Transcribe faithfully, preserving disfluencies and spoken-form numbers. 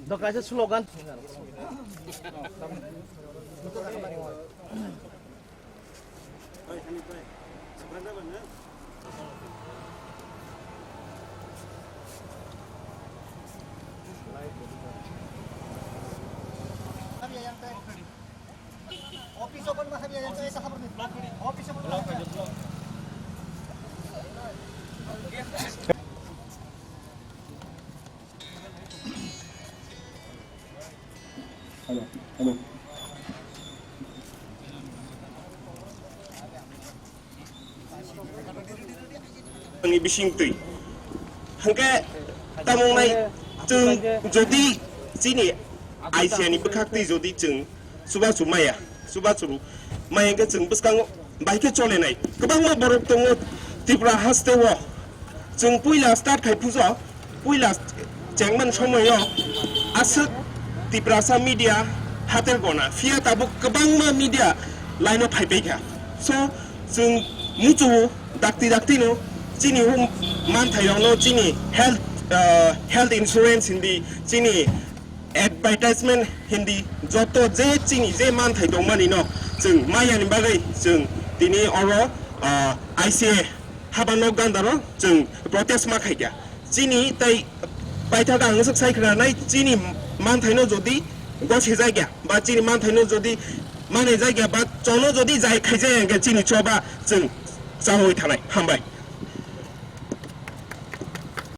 Do kaisa slogan. Hello, hello. Ani bising twi. Hwnkhe tamung nai chwng jodi chini I C A ni bwkhak twi jodi chwng chubachu maya, chubachu maya hwnkhe chwng bwskango bai khe cholenai. Kwbangma borok tongo Tripura haste o. Chwng puila start khai pujo, puila chengmani somoio aswk Tiprasa media hatel gona, phiya tabuk kwbangma media line o phai paikha. So, chwng muchungo dakti daktino chini o manthairokno chini health, ah, health insurance hindi, chini advertisement hindi, joto je chini je manthai tongmani no chwng mayani bagwi chwng tini oro, ah, I C A haba nok gandaro chwng protest ma khaikha. Chini tai paithak ang swk sai khna nai, chini manthaino jodi gosijak ya ba chini manthaino jodi manijak ya ba chono jodi jai khaijak ya hwnkhe chini choba chwng chawi thanai. Hambai.